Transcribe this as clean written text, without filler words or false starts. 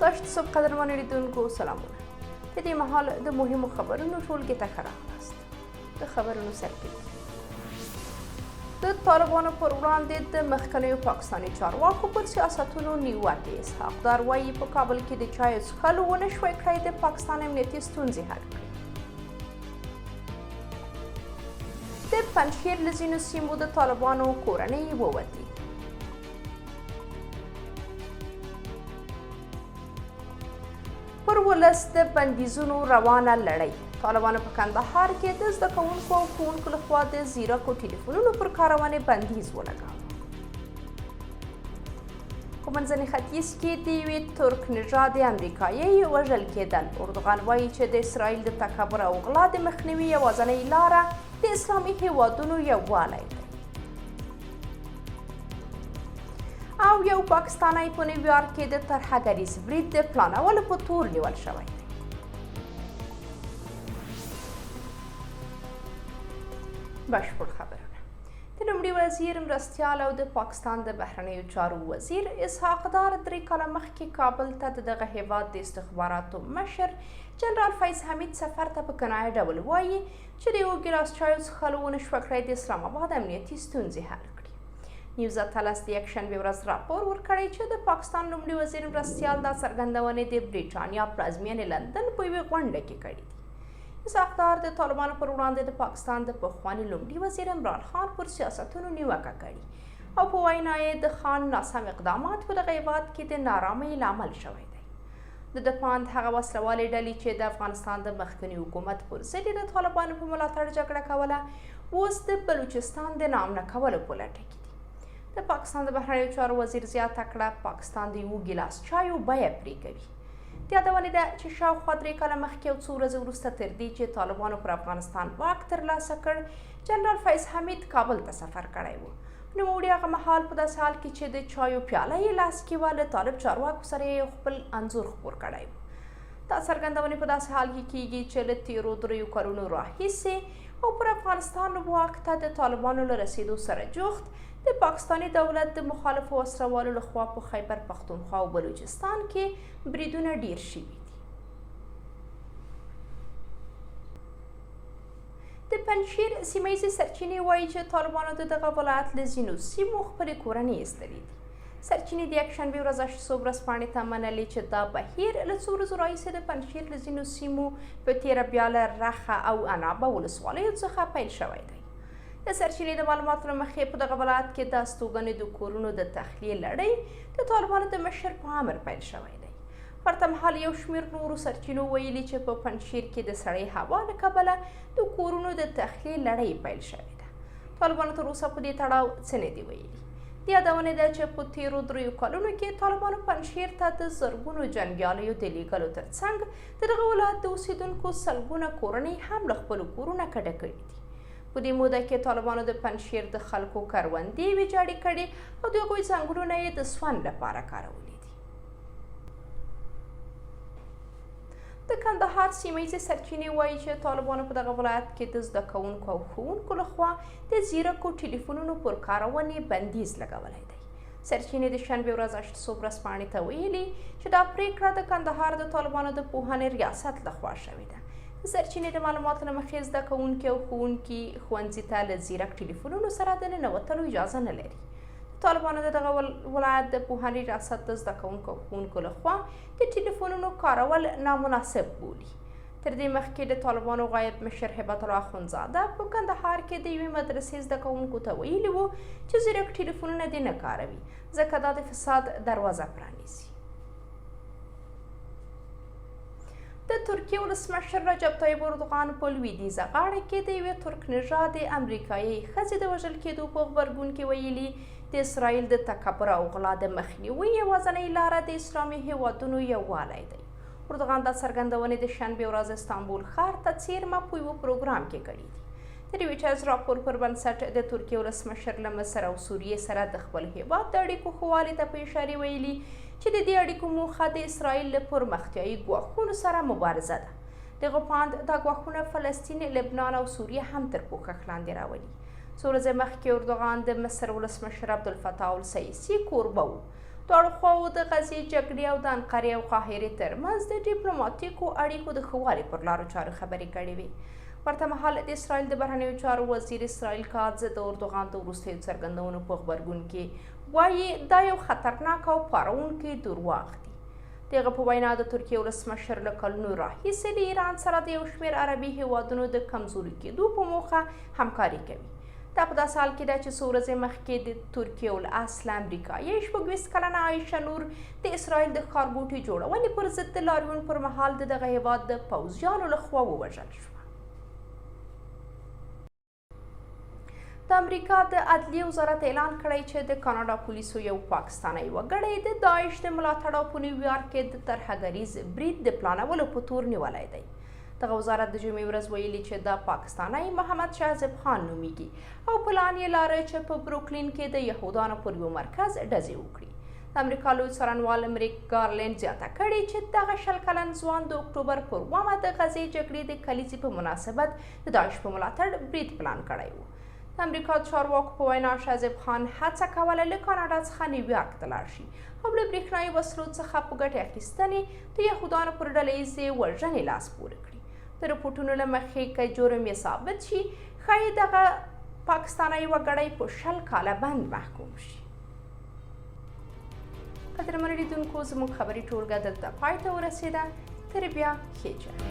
داشت صبح قدرمنو لیدونکو سلامونه. د دې مهال د مهمو خبرونو ټولګې ته ښه راغلاست. د خبرونو سرټکی: د طالبانو پر وړاندې د مخکنیو پاکستاني چارواکو پر سیاستونو نیوکې. اسحاق دار وایي په کابل کې د چایو څښلو ونه شوای کړای د پاکستان امنیتي ستونزې حل کړي. د پنجشیر له ځینو سیمو د طالبانو کورنۍ ووتې. پر ولس د بندیزونو روانه لړۍ. طالبانو په کندهار کې د زده کوونکو او ښوونکو لخوا د ځیرکو ټلیفونونو پر کارونې بندیز ولګاوه. په منځني ختیځ کې د یوې ترک نژادې امریکایۍ وژل کېدل. اردوغان وایي چې د اسرائیل د تکبر او غلا د مخنیوي یوازنۍ لاره د اسلامي هیوادونو یووالی دی. او یو پاکستانی په نیویارک کې د ترهګریز برید د پلانولو په تور نیول شوی دی. بشپړ خبرونه. د لومړي وزیر مرستیال او د پاکستان د بهرنیو چارو وزیر اسحاق دار 3 کاله مخکې کابل ته د دغه هیواد د استخباراتو مشر جنرال فیض حمید سفر ته په کنایه ډول وایي چې د یو ګیلاس چایو څښلو ونه شوه کړی د اسلام اباد امنیتي ستونزې حل کړي. نیوز 18 د یکشنبې ورځ راپور ورکړی چې د پاکستان لومړي وزیر مرستیال دا څرګندونې د بریټانیا پلازمینې لندن په یوې غونډه کې کړې دي. اسحاق دار د طالبانو پر وړاندې د پاکستان د پخواني لومړي وزیر عمران خان پر سیاستونو نیوکه کړې او په وینا یې د خان ناسم اقدامات په دغه هېواد کې د نارامۍ لامل شوی دی. د ده په اند هغه وسله والې ډلې چې د افغانستان د مخکني حکومت پر ضد یې د طالبانو په ملاتړ جګړه کوله، اوس د بلوچستان د ناامنه کولو په لټه کې دي. د پاکستان د بهرنیو چارو وزیر زیاته کړه، پاکستان د یو ګیلاس چایو بیه پرې کوي. د یادونې ده چې شاوخوا 3 کاله مخکې او څو ورځې وروسته تر دې چې طالبانو پر افغانستان واک ترلاسه کړ، جنرال فیض حمید کابل ته سفر کړی و. نوموړي هغه مهال په داسې حال کې چې د چایو پیاله یې لاس کې وه، له طالب چارواکو سره یې یو خپل انځور خپور کړی و. دا څرګندونې په داسې حال کې کیږي چې له تیرو 3 کلونو راهیسې او پر افغانستان واک ته د طالبانو له رسیدو سره جوخت د پاکستاني دولت د مخالفو وسلهوالو لخوا په خیبر پښتونخوا او بلوچستان کې بریدونه ډیر شوي دي. د پنجشیر سیمه ییزې سرچینې وایي چې طالبانو د دغه ولایت له ځینو سیمو خپلې کورنۍ ایستلې دي. سرچینې د یکشنبې ورځ اشتسو ورځپاڼې ته منلې چې دا بهیر له څو ورځو راهیسې د پنجشیر له ځینو سیمو په تېره بیا له رخه او عنابه ولسوالیو څخه پیل شوی دی. د سرچینې د معلوماتو له مخې په دغه ولایت کې د استوګنې د کورونو د تخلیې لړۍ د طالبانو د مشر په امر پیل شوی دی. ورته مهال یو شمېر نورو سرچینو ویلي چې په پنجشیر کې د سړې هوا له کبله د کورونو د تخلیې لړۍ پیل شوې ده. طالبانو تر اوسه په دې تړاو څه نه دي ویلي. د یادونې ده چې په تېرو 3 کلونو کې طالبانو پنجشیر ته د زرګونو جنګیالیو د لیږلو ترڅنګ د دغه ولایت د اوسېدونکو سلګونه کورنۍ هم له خپلو کورونه کډه کړي دي. په دې موده کې طالبانو د پنجشیر د خلکو کروندې ویجاړې کړې او د هغوی ځنګلونه یې د سون لپاره کارولي دي. د کندهار سیمه ییزې سرچینې وایي چې طالبانو په دغه ولایت کې د زده کوونکو او ښوونکو لخوا د ځیرکو ټلیفونونو پر کارونې بندیز لګولی دی. سرچینې د شنبې ورځ اشتسو ورځپاڼې ته ویلي چې دا پریکړه د کندهار د طالبانو د پوهنې ریاست لخوا شوې ده. د سرچینې د معلوماتو له مخې زده کوونکي او ښوونکي ښوونځي ته له ځیرک ټلیفونونو سره د ننوتلو اجازه نه لري. طالبانو د دغه ولایت د پوهنې ریاست د زده کوونکو او ښوونکو لخوا د ټلیفونونو کارول نامناسب بولي. تر دې مخکې د طالبانو غایب مشر هبت الله اخندزاده په کندهار کې د یوې مدرسې زده کوونکو ته ویلي وو چې ځیرک ټلیفونونه دې نه کاروي، ځکه دا د فساد دروازه پرانیزي. د ترکیې ولسمشر رجب طیب اردوغان په لویدیځه غاړه کې د یوې ترک نژادې امریکایۍ ښځې د وژل کېدو په غبرګون کې ویلي، د اسرائیل د تکبر او غلا د مخنیوي یوازنۍ لاره د اسلامي هېوادونو یووالی دی. اردوغان دا څرګندونې د شنبې ورځ استانبول ښار ته څېرمه په یوه پروګرام کې کړې دي. د رویټرز راپور پر بنسټ د ترکیې ولسمشر له مصر او سوریې سره د خپل هېواد د اړیکو ښه والي ته په اشارې ویلي چې د دې اړیکو موخه د اسرائیل له پرمختیایي ګواښونو سره مبارزه ده. د هغه په اند دا ګواښونه فلسطین، لبنان او سوریه هم تر پوښښ لاندې راولي. څو ورځې مخکې اردوغان د مصر ولسمشر عبدالفتاح السیسي کوربه و. دواړو خواوو د غزې جګړې او د انقرې او قاهرې ترمنځ د ډیپلوماټیکو اړیکو د ښه والي پر لارو چارو خبرې کړې وې. ورته مهال د اسرائیل د بهرنیو چارو وزیر اسرائیل کاتز د اردوغان د وروستیو څرګندونو په غبرګون کې وایي، دا یو خطرناک او پاروونکی درواغ دي. د هغه په وینا، د ترکیې ولسمشر له کلونو راهیسې له ایران سره د یو شمېر عربي هېوادونو د کمزوري کېدو په موخه همکاري کوي. دا په داسې حال کې ده چې څو ورځې مخکې د ترکیې الاصله امریکایۍ 26 کلنه عایشه نور د اسرائیل د ښارګوټي جوړونې پر ضد د لاریون پر مهال د دغه هېواد د پوځیانو له خوا ووژل شوه. د امریکا د عدلیې وزارت اعلان کړی چې د کاناډا پولیسو یو پاکستانی وګړی د داعش د ملاتړ او په نیویارک کې د ترهګریز برید د پلانولو په تور نیولی دی. دغه وزارت د جمعې ورځ ویلي چې دا پاکستانی محمد شهزب خان نومیږي او پلان یې لاره چې په بروکلین کې د یهودانو پر یو مرکز ډزې وکړي. د امریکا لوی څارنوال مریک ګارلینډ زیاته کړې چې دغه 20 کلن ځوان د اکټوبر پر 7مه د غزې جګړې د کلیزې په مناسبت د داعش په ملاتړ برید پلان کړی و. د امریکا د چارواکو په وینا، شهزب خان هڅه کوله له کاناډا څخه نیویارک ته لاړ شي او له برېښنايي وسلو څخه په ګټې اخیستنې د یهودانو پر ډله ییزې وژنې لاس پورې کړي. د رپوټونو له مخې، که جرم یې ثابت شي، ښايي دغه پاکستانی وګړی په 20 کاله بند محکوم شي. قدرمنو لیدونکو، زموږ خبري ټولګه دلته پای ته ورسېده. تر بیا، ښې چارې.